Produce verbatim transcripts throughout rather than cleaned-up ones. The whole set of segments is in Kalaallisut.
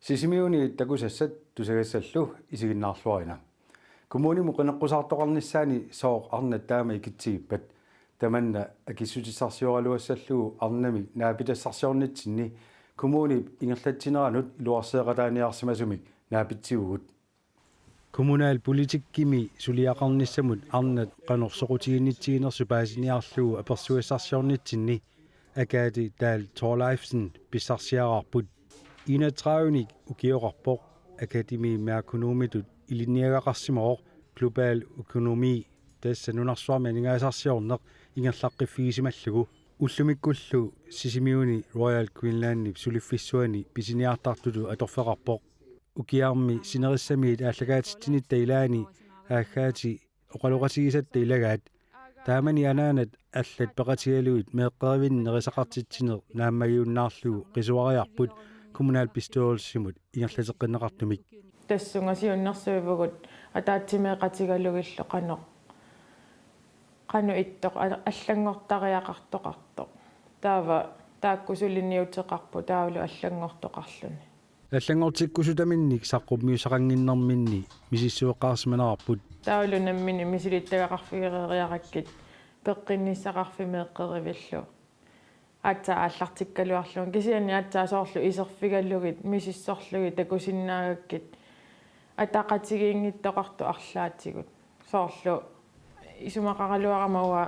Sisimiuni takusassat tusagassallu isiginnaarluarina. Kommunimut qineqqusaartoqarnissaani sooq arnat taama ikitsigippat? Tamanna akissutissarsioraluassallugu arnamik naapitassarsiornitsinni kommunip ingerlatsineranut iluarseeqataaniarsimasumik naapitsivugut. Kommunalpolitikkimi suliaqarnissamut arnat qanoq soqutiginnitsiginersoq paasiniarlugu apersugassarsiornitsinni Agathe Dahl Thorleifsen pissarsiaraarput. Enogtredive-nik ukioqarpoq, akademi merkonomitut ilinniagaqarsimavoq, global økonomi, tassa nunarsuarmi aningaasarsiorneq, ingerlaqqiffigisimallugu. Ullumikkullu Sisimiuni Royal Greenlandip suliffissuani pisiniartartutut atorfeqarpoq. Ukiarmi sinerissamiit aallakaatitsinitta ilaani Agathe oqaloqatigisatta ilagaat. Taamani anaanat allat peqatigalugit meeqqerivinni nerisaqartitsineq naammagiunnaarlugu qisuariarput kommunalbestyrelsimut ingerlateqqinneqartumik. Tassunga siunnersuivugut ataatsimeeqatigalugillu qanoq, qanoq ittoq a-, allanngortariaqartoqartoq. Taava taakku suliniuteqarput taavalu allanngortoqarluni. Allanngortikkusutaminnik saqqummiussaqannginnerminni misissueqqaarsimanerarput. Taavalu namminneq misilittagaqarfigereeriarakkit peqqinnissaqarfik meeqqerivillu aatsaat aallartikkaluarlunga, kisianni aatsaat soorlu iserfigalugit misissorlugit takusinnaagakkit ataqatigiinngittoqartut arlaatigut. Soorlu isumaqaraluarama uanga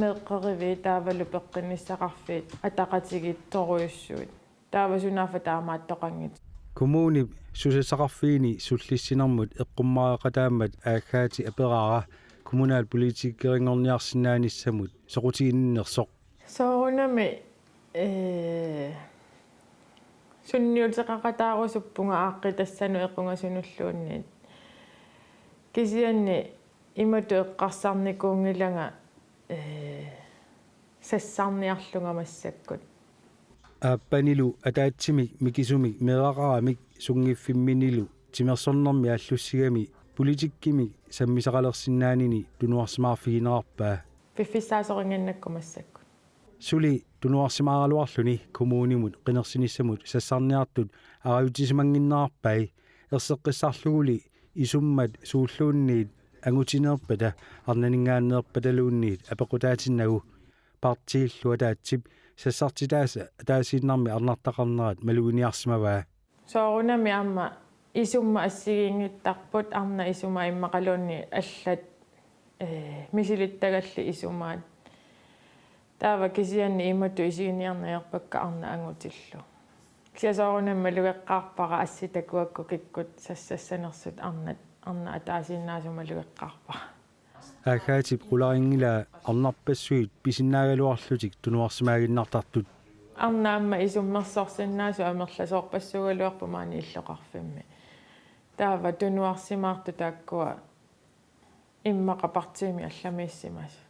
meeqqeriviit taavalu peqqinnissaqarfiit ataqatigiittorujussuit. Taava sunaaffa taamaattoqanngitsoq. Kommunip susassaqarfiini sullissinermut eqqummareqataammat Agathe aperaara kommunalpolitikerinngorniarsinnaanissamut soqutiginninnersoq. Soorunami, ee, sunniuteqaqataarusuppunga aaqqitassanut equngasunulluunniit. Kisianni imatut eqqarsarnikuunngilanga, ee, sassarniarlunga massakkut. Aappanilu ataatsimik mikisumik meeraqaramik sunngiffimminnilu timersornermi aallussigami politikkimik sammisaqalersinnaanini tunuarsimaarfiginerarpaa. Piffissaasorinnginnakku massakkut. Suli tunuarsimaaraluarluni kommunimut qinersinissamut sassarniartut arajutsisimannginnerarpai, erseqqissarluguli isummat suulluunniit angutineerpata arnaninngaanneerpataluunniit apeqqutaatinnagu. Partiillu ataatsip sassartitaasa ataasiinnarmik arnartaqarnerat maluginiarsimavaa. Soorunami aamma isummat assigiinngittarput, arnat isumaat immaqaluunniit allat, ee, misilittagallit isumaat. Taava kisianni imatut isiginiarneq ajorpakka arnat angutillu. Kisianni soorunami malugeqqaarpara assit takuakku kikkut sassassanersut arnat, arnat ataasiinnaasut malugeqqaarpara. Agathe qularinngilaa arnarpassuit pisinnaagaluarlutik tunuarsimaaginnartartut. Arnat aamma isummersorsinnaasut amerlasoorpassuugaluarput maani illoqarfimmi. Taava tunuarsimaartut taakkua immaqa partiimi allamiissimasut.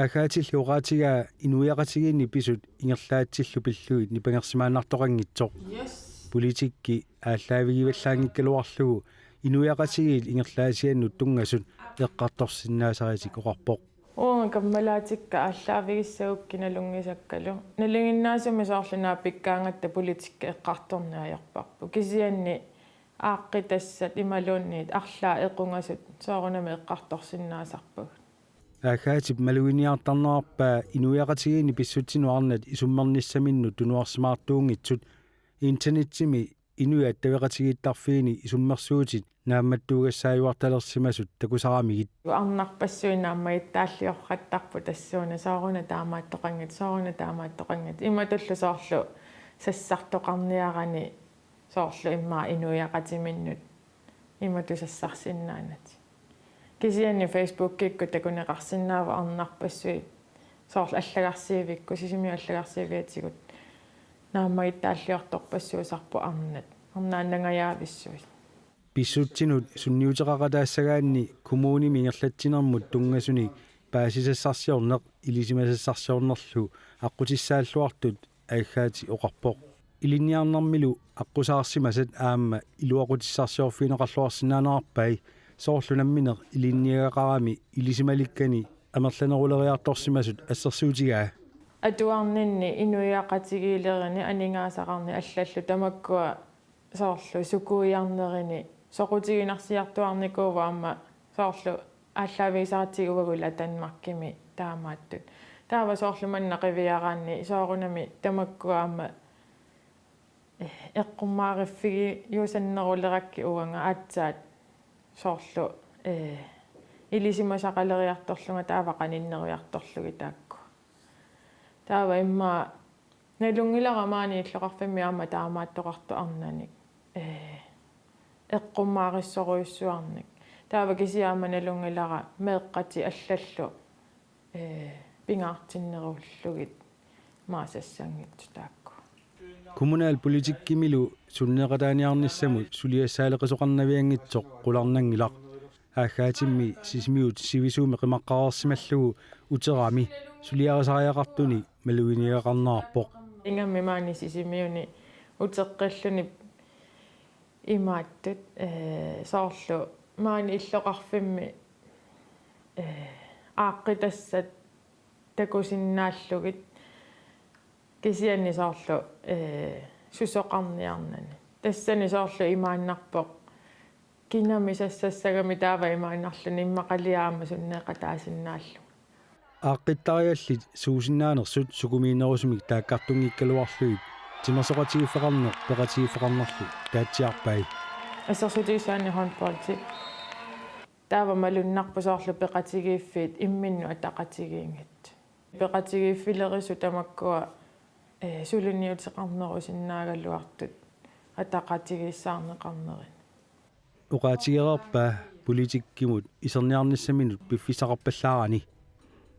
Agathilli oqaatigaa inuiaqatigiinni pisut ingerlaatsillu pillugit nipangersimaannartoqanngitsoq. Yes. Politikki aallaavigivallaanngikkaluarlugu inuiaqatigiit ingerlaasiannut tunngasut eqqartorsinnaasaritik oqarpoq. Uunga kammalaatikka aallaavigissagukkit nalunngisakkalu. Nalinginnaasumik soorlu naapikkaangatta politikki eqqartorneq ajorparput. Kisianni aaqqitassat imaluunniit arlaat equngasut soorunami eqqartorsinnaasarpagut. Agathep maluginiartarnerarpaa inuiaqatigiinni pissutsinut arnat isummernissaminnut tunuarsimaartuunngitsut internetsimi inuit attaveqatigiittarfiini isummersuutit naammattuugassaajuartalersimasut takusaramigit. Arnarpassuit naammagittaalliorrattarput tassuuna sooruna taamaattoqanngitsoq, sooruna taamaattoqanngitsoq. Imatullu soorlu sassartoqarniarani soorlu immaqa inuiaqatiminnut imatut sassarsinnaanatik. Kisianni Facebookikkut takuneqarsinnaavoq arnarpassuit soorlu allagarsiivikkut, Sisimiut allagarsiiviatigut naammagittaalliortorpassuusarput arnat, arnaannangajaavissuit. Pissutsinut sunniuteqaqataassagaanni kommunimi ingerlatsinermut tunngasunik paasisassarsiorneq ilisimasassarsiornerlu aqqutissaalluartut Agathep oqarpoq. Ilinniarnermilu aqqusaarsimasat aamma iluaqutissarsiorfigineqarluarsinnaanerarpai, soorlu nammineq ilinniagaqarami ilisimalikkani amerlaneruleriartorsimasut assersuutigaa. Atuarninni inuiaqatigiilerini aningaasaqarni allallu tamakkua soorlu sukuiarnerini soqutiginarsiartuarnikuuvoq aamma soorlu aallaavigisaratsigu uagut ila Danmarkimi taamaattut. Taava soorlu manna qiviaraanni soorunami tamakkua aamma, eh, eqqummaariffigiusannerulerakkit uanga aatsaat soorlu, eh, ilisimasaqaleriartorlunga taava qaninnerujartorlugit taakku. Taava immaqa nalunngilara maani illoqarfimmi aamma taamaattoqartoq arnanik, eh, eqqummaarissorujussuarnik. Taava kisianni aamma nalunngilara meeqqatit allallu, eh, pingaartinnerullugit maasassanngitsut taakku. Kommunalpolitikkimilu sunneeqataaniarnissamut suliassaaleqisoqarnavianngitsoq qularnanngilaq. Aaggaatimmi Sisimiut sivisuumik qimaqqareersimallugu uterami suliarisariaqartuni maluginiagaqarnerarpoq. Ingammik maani Sisimiuni uteqqilluni imaattut, eh, soorlu maani illoqarfimmi, eh, aaqqitassat takusinnaallugit kisianni soorlu, eh, susoqarniarnani. Tassani soorlu imaannarpoq kinami sassassagami taava imaannarluni immaqalu aamma sunneeqataasinnaallunga. Aaqqittariallit suusinnaanersut sukumiinerusumik taakkartunngikkaluarlugit timersoqatigiiffeqarneq peqatigiiffeqarnerlu taatsiarpai. Assersuutigissaanni håndboldi. Taava malunnarpoq soorlu peqatigiiffiit imminnut ataqatigiinngitsut. Peqatigiiffilerisut tamakkua, eh, suliniuteqarnerusinnaagaluartut ataqatigiissaarneqarnerini. Oqaatigereerpaa politikkimut iserniarnissaminut piffissaqarpallaarani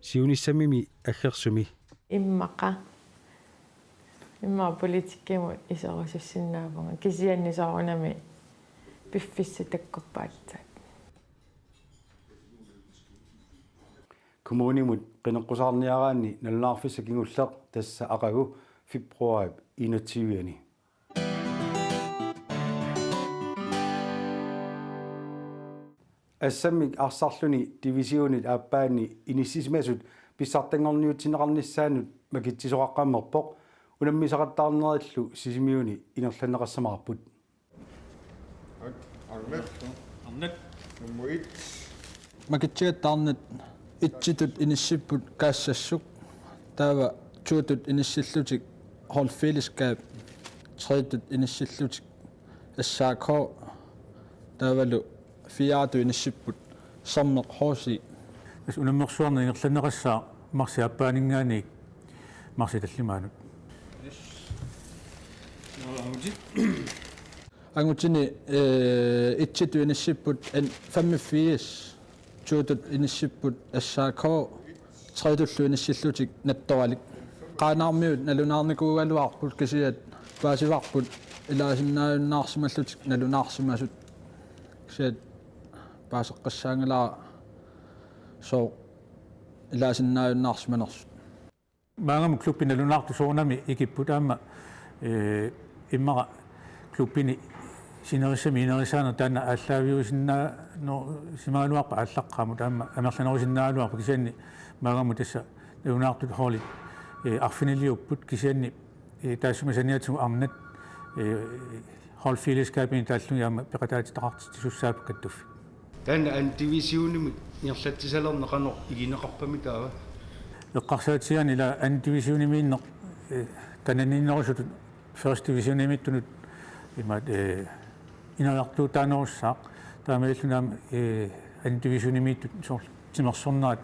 siunissamimi aggersumi. Immaqa. Immaqa politikkimut iserusussinnaavunga. Kisianni soorunami piffissaq takkuppoq aatsaat. Kommunimut qineqqusaarniaraanni nalunaarfissaq kingulleq tassa aqagu februaarip enogtyve-ani. Assammik arsarluni divisionit aappaanni inissisimasut pissartanngorniutsinneqarnissaannut makitsisoqaqqammerpoq, unammisaqattaarnerillu Sisimiuni ingerlanneqassamaarput. Arnat. Arnat. Nummer et. Makitsigatta arnat, etsitut inissipput Kaassassuk. Taava tootut inissillutik Holdfællesskab. Treetut inissillutik S A K. Taavalu fireetut inissipput Sermeq H C. Tassa unammersuarneq ingerlanneqassaaq marsip aappaaninngaanniit marsip tallimaanut. Angutini, eh, etsitut inissipput N femogfirs, tootut inissipput S A K, treetullu inissillutik Nattoralik. Qaanaarmiut nalunaarnikuugaluarput kisianni paasivarput ilaasinnaajunnaarsimallutik nalunaarsimasut. Kisianni paaseqqissaanngilara sooq ilaasinnaajunnaarsimanersut. Maannamut klubbit nalunaartut soorunami ikipput aamma, eh, immaqa klubbini sinerissami inerissaaneq taanna aallaaviusinnaa-, no, simagaluarpat aallaqqaammut aamma amerlanerusinnaagaluarpat kisianni maannamut tassa nalunaartut holdit, eh, arfiniliupput kisianni, eh, taassuma saniatigut arnat, eh, holdfællesskabini taallugit aamma peqataatitaqartitsisussaapput kattuffik. Taanna anden divisionimut ingerlatsisalerneq qanoq igineqarpami taava? Eqqarsaatigaanni ila anden divisionimiinneq, eh, kananninnerusutut første divisionimiittunut imaat, eh, ineriartuutaanerussaaq. Taamaalilluni aamma, eh, anden divisionimiittut soorlu timersornerat,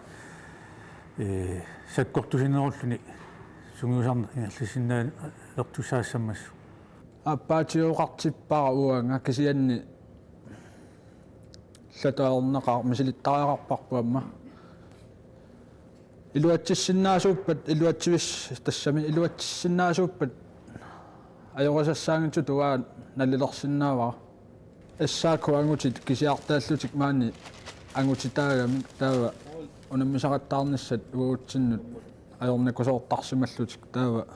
eh, sakkortusinerulluni sungiusarneq ingerlassinnaalertussaassammassuk. Aappaatigoqartippara uanga kisianni latoorneqar-, misilittariaqarparput aamma. Iluatsissinnaasuuppat, iluatsivis-, tassami iluatsissinnaasuuppat ajorisassaanngitsutut uanga nalilersinnaavara. S A K angutit kisiartaallutik maani angutitaagamik taava unammisaqattaarnissat uagutsinnut ajornakusoortarsimallutik taava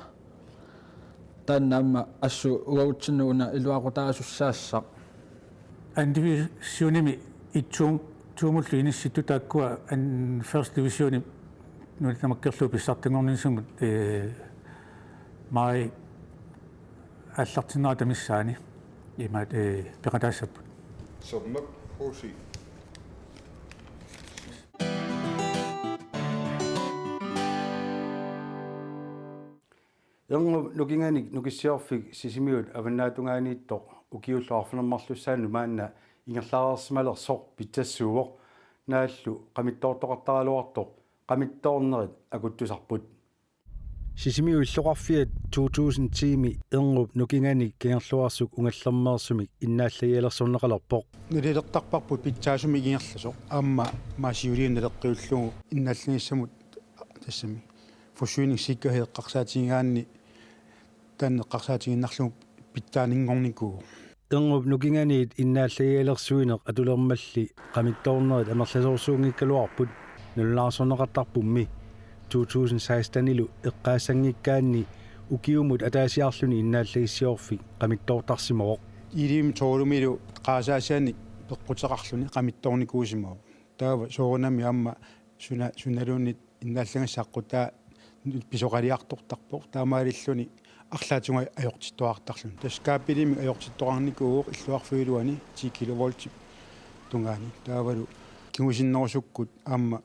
taanna aamma assut uagutsinnut una iluaqutaasussaassaq. Anden divisionimi et to, to-mullu inissittut taakkua anden første divisionip nunat tamakkerlugu pissartanngornissamut, eh, maj aallartinnerata missaani. Imaat, ee, peqataassapput. Sermak H C. Erngup nukinganik Nukissiorfik Sisimiut avannaatungaaniittoq ukiullu arfineq-marlussaanut maanna ingerlareersimalersoq pitsassuuvoq. Naallu qamittoortoqartaraluartoq qamittoornerit akuttusarput. Sisimiut illoqarfiat to tusind ti-mi Erngup nukinganik Kangerluarsuk Ungallermeersumik innaallagialersorneqalerpoq. Nalilertarparput pitsaasumik ingerlasoq, aamma maasiuliin naleqqiullugu innaallagissamut tassami forsyningssikkerhed eqqarsaatigigaanni taanna eqqarsaatigiinnarlugu pitsaaninngornikuuvoq. Erngup nukinganiit innaallagialersuineq atulermalli qamittoornerit amerlasoorsuunngikkaluarput nalunaarsorneqartarpummi to tusind seksten-ilu eqqaassanngikkaanni ukiumut ataasiarluni innaallagissiorfik qamittoortarsimavoq. Ilium toolumilu qarasaasianik peqquteqarluni qamittoornikuusimavoq. Taava soorunami aamma suna sunaluunniit innaallagissaat qutaat pisoqaliartortarpoq, taamaalilluni arlaatigut ajortittoqartarluni. Tassa kaapilimik ajortittoqarnikuuvoq illoqarfiup iluani ti kilovoltip tungaani. Taavalu kingusinnerusukkut aamma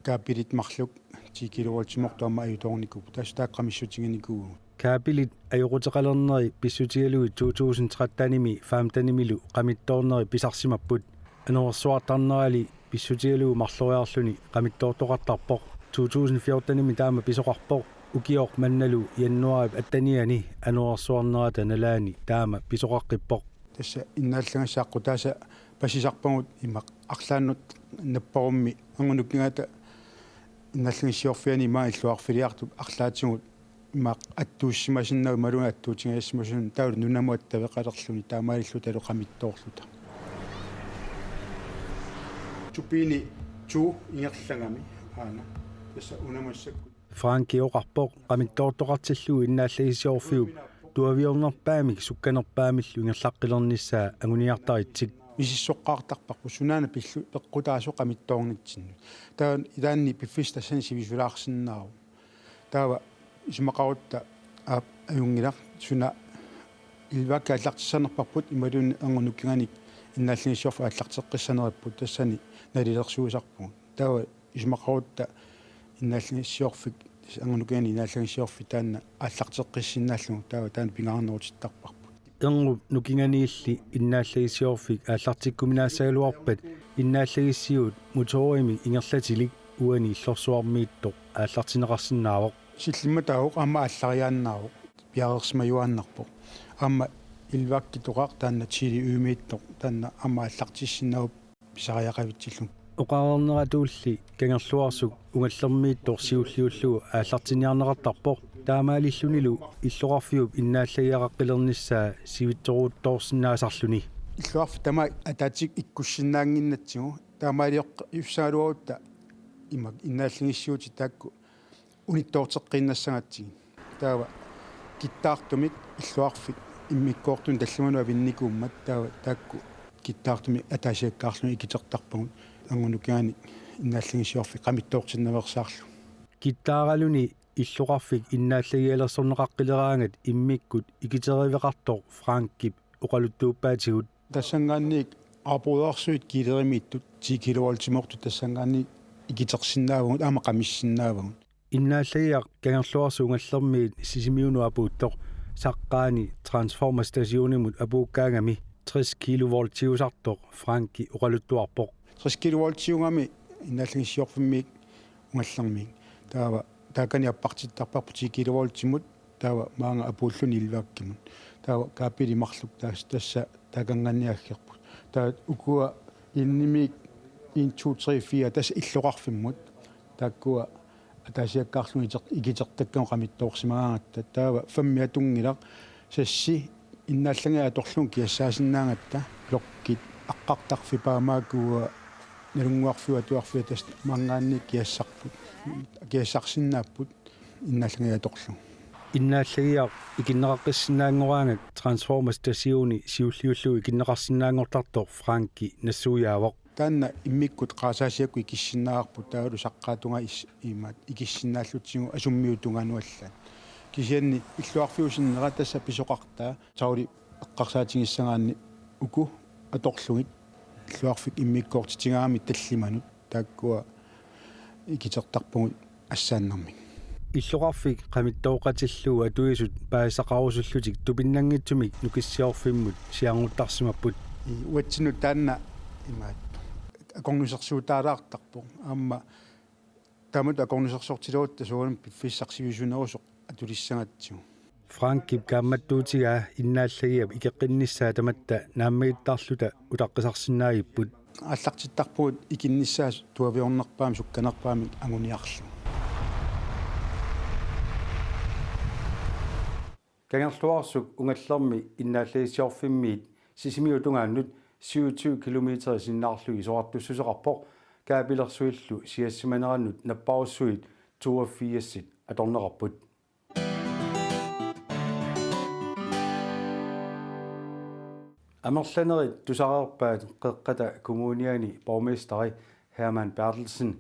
kaapilit marluk ti kilovoltimoortut aamma ajutoornikuupput. Tassa taakku qamissutiginikuuagut. Kaapilit ajoquteqalerneri pissutigalugit to tusind tretten-imi femten-imilu qamittoornerit pisarsimapput. Anorersuartarnerali pissutigalugu marloriarluni qamittoortoqartarpoq. To tusind fjorten-imi taama pisoqarpoq. Ukioq mannalu januaarip attenianni anorersuarnerata nalaani taama pisoqaqqippoq. Tassa innaallagissaat qutaasa pasisarpagut, imaq arlaannut napparummi Erngup nukingata innaallagissiorfiani imaat illoqarfiliartup arlaatigut imaq attuussimasinnaavoq imaluunniit attuutigisimasinnaasoq, taavalu nunamut attaveqalerluni taamaalillutalu qamittoorluta. Tupiini to ingerlagami aana tassa una massakkut. Franki oqarpoq qamittoortoqartillugu innaallagissiorfiup tuaviornerpaamik sukkanerpaamillu ingerlaqqilernissaa anguniartaritsik. Misissoqqaartarparput sunaana pillu peqqutaasoq qamittoornitsinnut. Taava ilaanni piffissaq tassani sivisulaarsinnaavoq. Taava isumaqarutta aap ajunngilaq suna ilvakki aallartissanerparput imaluunniit Erngup nukinganik innaallagissiorfik aallarteqqissaneripput, tassani nalilersuisarpugut. Taava isumaqarutta innaallagissiorfik, Erngup nukinganik innaallagissiorfik taanna aallarteqqissinnaallugu, taava taanna pingaarnerutittarparput. Erngup nukinganiilli innaallagissiorfik aallartikkuminaassagaluarpat innaallagissiut motorimik ingerlatilik uani illorsuarmiittoq aallartinneqarsinnaavoq. Sillimmataavoq aamma aallariaannaavoq, piareersimajuaannarpoq. Aamma ilvakkitoqaq taanna Chile Ø-miittoq taanna aamma aallartissinnaavoq pisariaqavitsillugu. Oqareerneratuulli Kangerluarsuk Ungallermiittoq siulliullugu aallartinniarneqartarpoq, taamaalillunilu illoqarfiup innaallagiaqaqqilernissaa sivitsoruuttoorsinnaasarluni. Illoqarfik tamaat ataatsik ikkussinnaannginnatsigu taamaalioqqissaagaluarutta imak innaallagissiuutit taakku unittoorteqqiinnassagatsigit. Taava kittaartumik illoqarfik immikkoortuni tallimanut avinnikuummat, taava taakku kittaartumik ataasiakkaarlugit ikitertarpagut Erngup nukinganik innaallagissiorfik qamittoortinnaveersaarlugu. Kittaaraluni illoqarfik innaallagialersorneqaqqileraangat immikkut ikiteriveqartoq Frankip oqaluttuuppaatigut. Tassanngaanniit apuudarsuit kiilerimiittut ti kilovoltimoortut tassanngaanniit ikitersinnaavagut aamma qamissinnaavagut. Innaallagiaq Kangerluarsuk Ungallermiit Sisimiunut apuuttoq saqqaani transformerstationimut apuukkaangami tres kilovoltiusartoq Franki oqaluttuarpoq. Tres kilovoltiugami innaallagissiorfimmiit Ungallermiit. Taava taakani appartittarparput ti kilovoltimut, taava maanga apuulluni ilvakkimut. Taava kaapili marluk taas-, tassa taakanngaanniit aggerput. Taava ukua ilinnimiit en, to, tre, fire tassa illoqarfimmut. Taakkua ataasiakkaarlugit iter-, ikitertakkagut qamittoorsimagaangatta. Taava femmi atunngilaq, sassi innaallagiaq atorlugu kiassaasinnaagatta, blokkit aqqartarfik paamaakkua Nalunnguarfiup Atuarfia tassa maanngaanniit kiassarput, kiassarsinnaapput innaallagiaq atorlugu. Innaallagiaq ikinneqaqqissinnaanngoraangat transformerstationi siulliullugu ikinneqarsinnaanngortartoq Franki nassuiaavoq. Taanna immikkut qarasaasiakkut ikissinnaavarput, taavalu saqqaata tungaa is-, imaat ikissinnaallutsigu asummiut tungaanut allaat. Kisianni illoqarfiup sinnera tassa pisoqartaa, Saudi Eqqarsaatigissagaanni uku atorlugit illoqarfik immikkoortitigaammat tallimanut taakkua ikitertarpagut assaannarmik. Illoqarfik qamittooqatillugu atuisut paasisaqarusullutik tupinnanngitsumik Nukissiorfimmut sianertarsimapput. Uatsinnut taanna imaattoq akornusersuutaalaartarpoq. Aamma taamatut akornusersortilerutta soorunami piffissaq sivisunerusoq atulissagatsigu. Frankip kaammattuutigaa innaallagiap ikeqqinnissaa tamatta naammagittarluta utaqqisarsinnaagipput. Aallartittarpugut ikinnissaa tuaviornerpaamik sukkanerpaamik anguniarlugu. Kangerluarsuk Ungallermi innaallagissiorfimmiit Sisimiut tungaannut syvogtyve kilometer sinnaarlugit isorartussuseqarpoq, kaapilersuillu siassimanerannut napparussuit toogfirsit atorneqarput. Amerlanerit tusareerpaat Qeqqata Kommuniani borgmesteri Hermann Berthelsen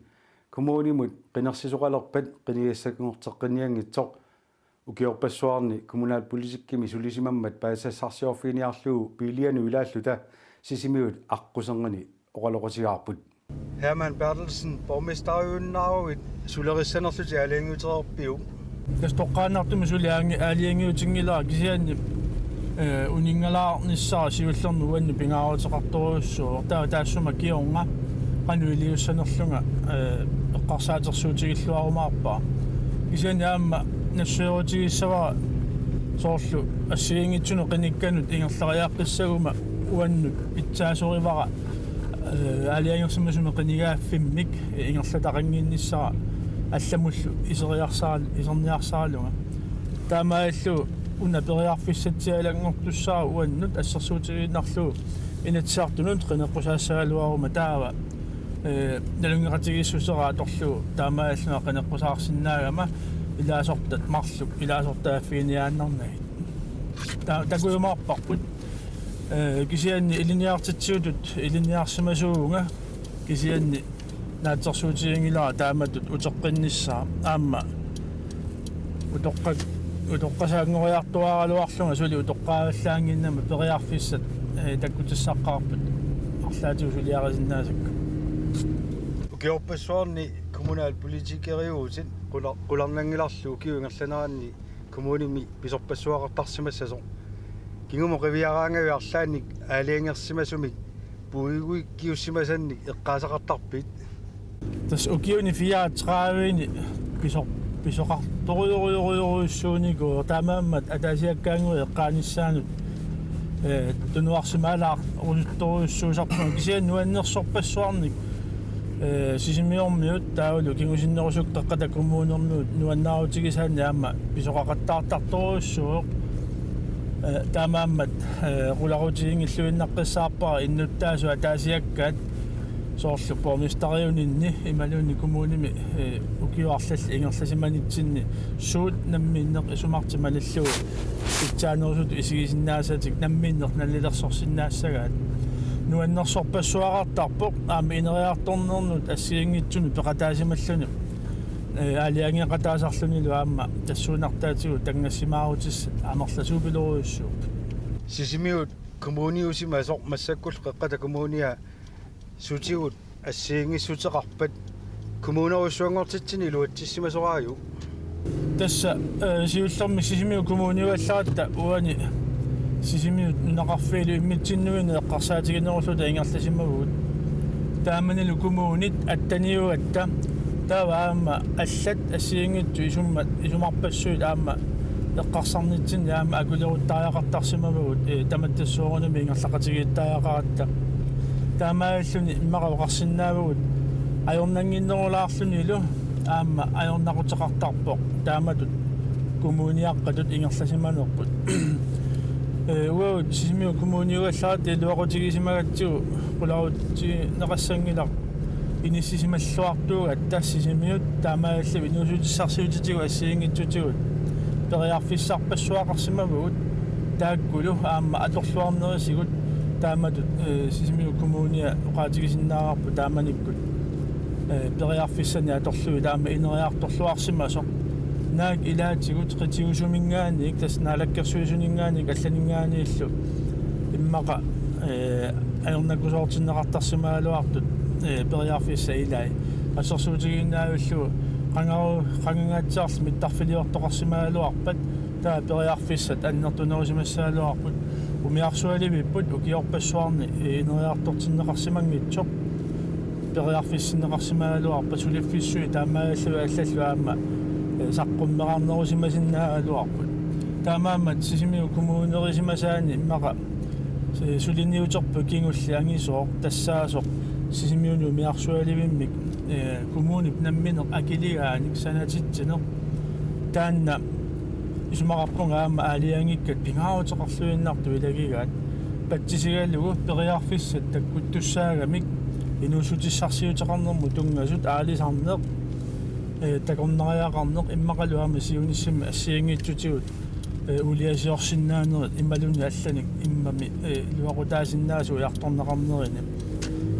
kommunimut qinersisoqalerpat qinigassanngorteqqinnianngitsoq. Ukiorpassuarni kommunalpolitikkimi sulisimammat paasisassarsiorfiginiarlugu biilianut ilaalluta Sisimiut aqquserngani oqaloqatigaarput. Hermann Berthelsen, borgmesteriunnaaruit sulerissanerlutit aalajangiutereerpiuk? Tassa toqqaannartumik suli aangi-, aalajangiutinngilara kisianni, eh, uninngalaarnissara siullermik uannut pingaaruteqartorujussuuvoq. Taava taassuma kingorna qanoq iliussanerlunga, eh, eqqarsaatersuutigilluarumaarpara. Kisianni aamma nassuerutigissavara soorlu assigiinngitsunut qinikkanut ingerlariaqqissaguma uannut pitsaasorivara, eh, aalajangersimasumik qinigaaffimmik ingerlataqannginnissara allamullu iseriarsaral-, iserniarsaralunga. Taamaalillugu una periarfissatsialanngortussara uannut assersuutigiinnarlugu Inatsisartunut qineqqusaassagaluaruma taava, eh, nalunngeqatigiissuseq atorlugu taamaalillunga qineqqusaarsinnaagama ilaasortat marluk ilaasortaaffiginiaannarnagit. Ta-, takujumaarparput. Eh, kisianni ilinniartitsisutut ilinniarsimasuuvunga kisianni naatsorsuutiginngilara taamatut uteqqinnissaa aamma utoqqa-, utoqqasaanngoriartuaraluarlunga suli utoqqaavallaannginnama periarfissat, eh, takkutissaqqaarput arlaatigut suliarisinnaasakka. Ukiorpassuarni kommunalpolitikeriuvutit qula-, qularnanngilarlu ukiup ingerlaneranni kommunimi pisorpassuaqartarsimassasoq. Kingumut qiviaraangavit arlaannik aalajangersimasumik puiguikkiussimasannit eqqaasaqartarpit? Tassa ukiuni fireogtredive-ni piso-, pisoqartorujorujorujussuunikuuvoq taamaammat ataasiakkaannguit eqqaanissaannut, eh, tunuarsimaalaarusuttorujussuusarpunga kisianni nuannersorpassuarnik, eh, Sisimiormiut taavalu kingusinnerusukkut Qeqqata Kommunermiut nuannaarutigisaannik aamma pisoqaqattaartartorujussuuvoq. Eh, taamaammat, eh, qularutiginngilluinnaqqissaarpara innuttaasut ataasiakkaat soorlu borgmesteriuninni imaluunniit kommunimi, eh, ukiut arlallit ingerlasimanitsinni suut namminneq isumartik malillugu pitsaanerusutut isigisinnaasatik namminneq nalilersorsinnaassagaat. Nuannersorpassuaqartarpoq aamma ineriartornernut assigiinngitsunut peqataasimalluni, eh, aalajangeeqataasarlunilu aamma tassuunartaatigut tanngassimaarutissat amerlasuupilorujussuupput. Sisimiut kommuniusimasoq massakkullu Qeqqata Kommunia sutigut assigiinngissuteqarpat kommunerujussuanngortitsinni iluatsissimasoraajuk? Tassa, eh, siullermik Sisimiut kommuniuallaratta uani Sisimiut nunaqarfiillu immitsinnut eqqarsaatiginerulluta ingerlasimavugut. Taamanilu kommunit atteniugatta taava aamma allat assigiinngitsut isummat isumarpassuit aamma eqqarsarnitsinni aamma akuleruttariaqartarsimavagut, eh, tamatta soorunami ingerlaqatigiittariaqaratta. Taamaalilluni immaqa oqarsinnaavagut ajornannginnerulaarlunilu aamma ajornaquteqartarpoq taamatut kommuniaqqatut ingerlasimanerput. Eh, uagut Sisimiut kommuniuallaratta iluaqutigisimagatsigu qularutigineqassanngilaq inissisimalluartuugatta Sisimiut taamaalilluni inuussutissarsiutitigut assigiinngitsutigut periarfissarpassuaqarsimavagut taakkulu aamma atorluarnerisigut taamatut, eh, Sisimiut kommunia oqaatigisinnaagaarput taamanikkut, eh, periarfissanik atorlugit aamma ineriartorluarsimasoq. Naak ilaatigut qitiusuminngaanniit, tassa naalakkersuisuninngaanniit allaninngaanniillu immaqa, ee, ajornakusoortinneqartarsimagaluartut, ee, periarfissat ilai. Assersuutigiinnarlugu qangaru-, qangangaatsiarlu mittarfiliortoqarsimagaluarpat, taava periarfissat annertunerusimassagaluarput, umiarsualivipput ukiorpassuarni, ee, ineriartortinneqarsimanngitsoq. Periarfissinneqarsimagaluarpat suliffissuit taamaalillugit allallu aamma, ee, saqqummeqarnerusimasinnaagaluarput. Taamaammat Sisimiut kommunerisimasaanni immaqa, ee, suliniuterput kingulleq angisooq tassaasoq Sisimiuni umiarsualivimmik, ee, kommunip nammineq akiligaanik sanatitsineq. Taanna isumaqarpunga aamma aalajangiikkat pingaaruteqarluinnartut ilagigaat. Patsisigalugu periarfissat takkuttussaagamik inuussutissarsiuteqarnermut tunngasut aalisarneq, ee, takornariaqarneq immaqalu aamma siunissami assigiinngitsutigut, ee, uuliasiorsinnaanerit imaluunniit allanik immami, ee, iluaqutaasinnaasut ujartorneqarnerini.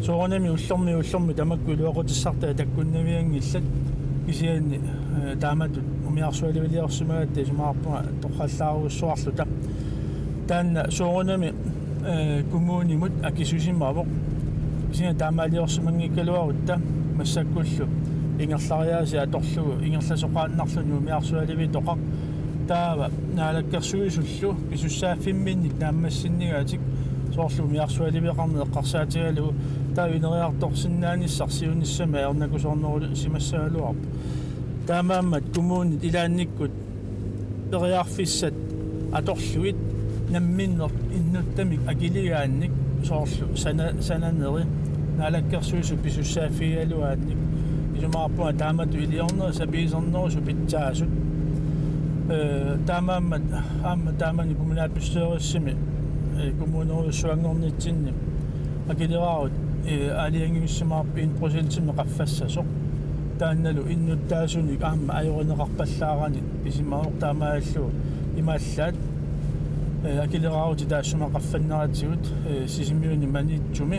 Soorunami ullormi ullormi tamakku iluaqutissartai takkunnavianngillat kisianni, ee, taamatut umiarsualiviliorsimagatta isumaqarpunga torrallaarujussuarluta. Taanna soorunami, ee, kommunimut akisusimavoq. Kisianni taamaaliorsimanngikkaluarutta massakkullu ingerlariaaseq atorlugu ingerlasoqaannarluni umiarsualivitoqaq. Taava naalakkersuisullu pisussaaffimminnik naammassinnigatik soorlu umiarsualiveqarneq eqqarsaatigalugu taava ineriartorsinnaanissaq siunissami ajornakusoornerusimassagaluarpoq. Taamaammat kommunit ilaannikkut periarfissat atorlugit namminneq innuttamik akiligaannik soorlu sana-, sananeri naalakkersuisut pisussaaffigigaluaannik isumaqarpunga taamatut iliornerit sapiisernerusut pitsaasut. Ee, taamaammat aamma taamani kommunalbestyrelsimi, ee, kommunerujussuanngornitsinni akileraarut, ee, aalajangiussimavarput en procentimik qaffassasoq. Taannalu innuttaasunik aamma ajorineqarpallaarani pisimavoq taamaalillugu imaallaat, ee, akileraarutit taassuma qaffanneratigut, ee, Sisimiuni Maniitsumi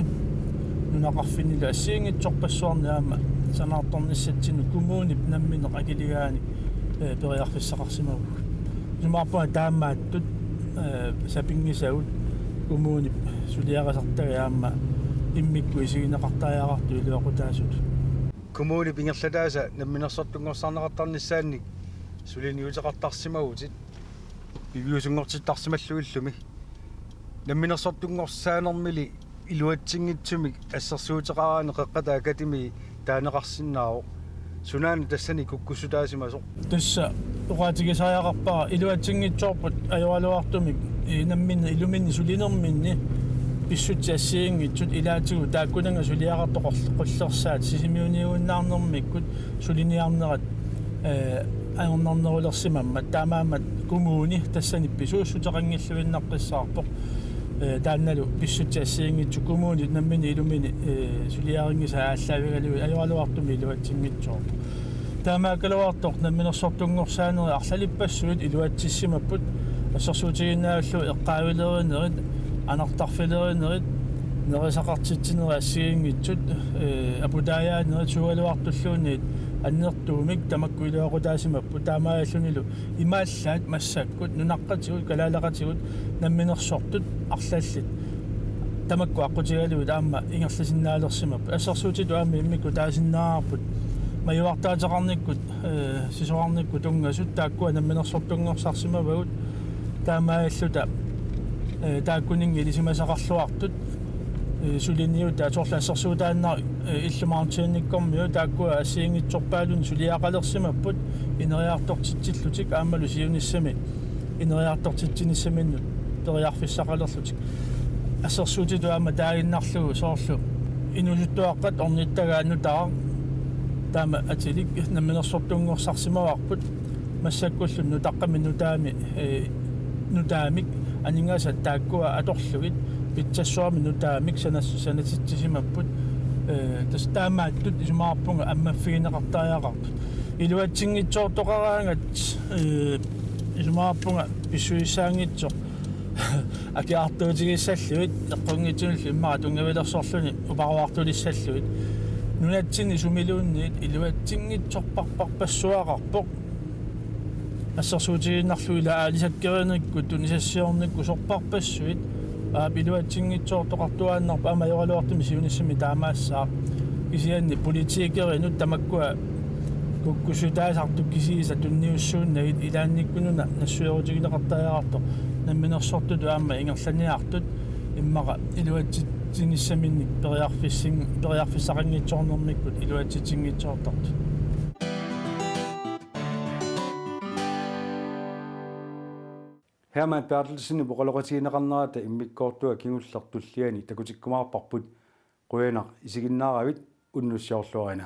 nunaqarfinnilu assigiinngitsorpassuarni aamma sanaartornissatsinnut kommunip nammineq akiligaanik, ee, periarfissaqarsimavugut. Isumaqarpunga taamaattut, ee, sapinngisagut kommunip suliarisartagaq aamma immikkut isigineqartariaqartut iluaqutaasutut. Kommunip ingerlataasa namminersortunngorsarneqartarnissaannik suliniuteqartarsimavutit piviusunngortittarsimallugillumi. Namminersortunngorsaanermili iluatsinngitsumik assersuuteqaraanni Qeqqata Akademi taaneqarsinnaavoq. Sunaana tassani kukkussutaasimasoq? Tassa oqaatigisariaqarpara iluatsinngitsoorput ajoraluartumik, ee, namminneq iluminni sulinerminni pissutsit assigiinngitsut ilaatigut taakkunannga suliaqartut qul-, qullersaat Sisimiuniuinnarnermikkut suliniarnerat, ee, ajornarnerulersimammat taamaammat kommuni tassani pisuussuteqanngilluinnaqqissaarpoq. Ee, taannalu pissutsit assigiinngitsut kommunit namminneq iluminni, ee, suliarinngisaat aallaavigalugit ajoraluartumik iluatsinngitsoorput. Taamaakkaluartoq namminersortunngorsaanerit arlalippassuit iluatsissimapput assersuutigiinnarlugu eqqaavilerinerit, anartarfilerinerit, nerisaqartitsinerit assigiinngitsut, ee, aputaajaanerit suugaluartulluunniit annertuumik tamakku iluaqutaasimapput taamaalillunilu imaallaat massakkut nunaqqatigut kalaaleqatigut namminersortut arlallit tamakku aqqutigalugit aamma ingerlasinnaalersimapput. Assersuutitut aamma immikkut taasinnaavarput majuartaateqarnikkut, ee, sisorarnikkut tunngasut taakkua namminersortunngorsarsimavagut taamaalilluta, ee, taakkuninnga ilisimasaqarluartut, ee, suliniutaat soorlu assersuutaannaq, ee, Illu Mountain-ikkormiut taakkua assigiinngitsorpaalunnik suliaqalersimapput ineriartortitsillutik aammalu siunissami ineriartortitsinissaminnut periarfissaqalerlutik. Assersuutitut aamma taaginnarlugu soorlu inuusuttuaqqat ornittagaat nutaaq taama atilik namminersortunngorsarsimavarput massakkullu nutaqqami nutaami, ee, nutaamik aningaasat taakkua atorlugit pitsassuarmi nutaamik sanas-, sanatitsisimapput, ee, tassa taamaattut isumaqarpunga ammaffigineqartariaqarput. Iluatsinngitsoortoqaraangat, ee, isumaqarpunga pissusissaanngitsoq akiartuutigissallugit, eqqunngitsunillu immaqa tunngavilersorluni uparuartulissallugit. Nunatsinni sumiluunniit iluatsinngitsorparparpassuaqarpoq. Assersuutigiinnarlugu ila aalisakkeriinnikkut tunisassiornikkut sorpassuit, aap, iluatsinngitsoortoqartuaannarpoq, aamma ajoraluartumik siunissami taamaassaaq. Kisianni politikerinut tamakkua kukkussutaasartut kisiisa tunniussuunnagit ilaannikkununa nassuerutigineqartariaqartoq namminersortutut aamma ingerlaniartut immaqa iluatsitsinissaminnik periarfissin-, periarfissaqanngitsoornermikkut iluatsitsinngitsoortartut. Hermann Berthelsenip oqaloqatigineqarnerata immikkoortua kingulleq tulliani takutikkumaarparput. Qujanaq isiginnaaravit, unnussiorluarina.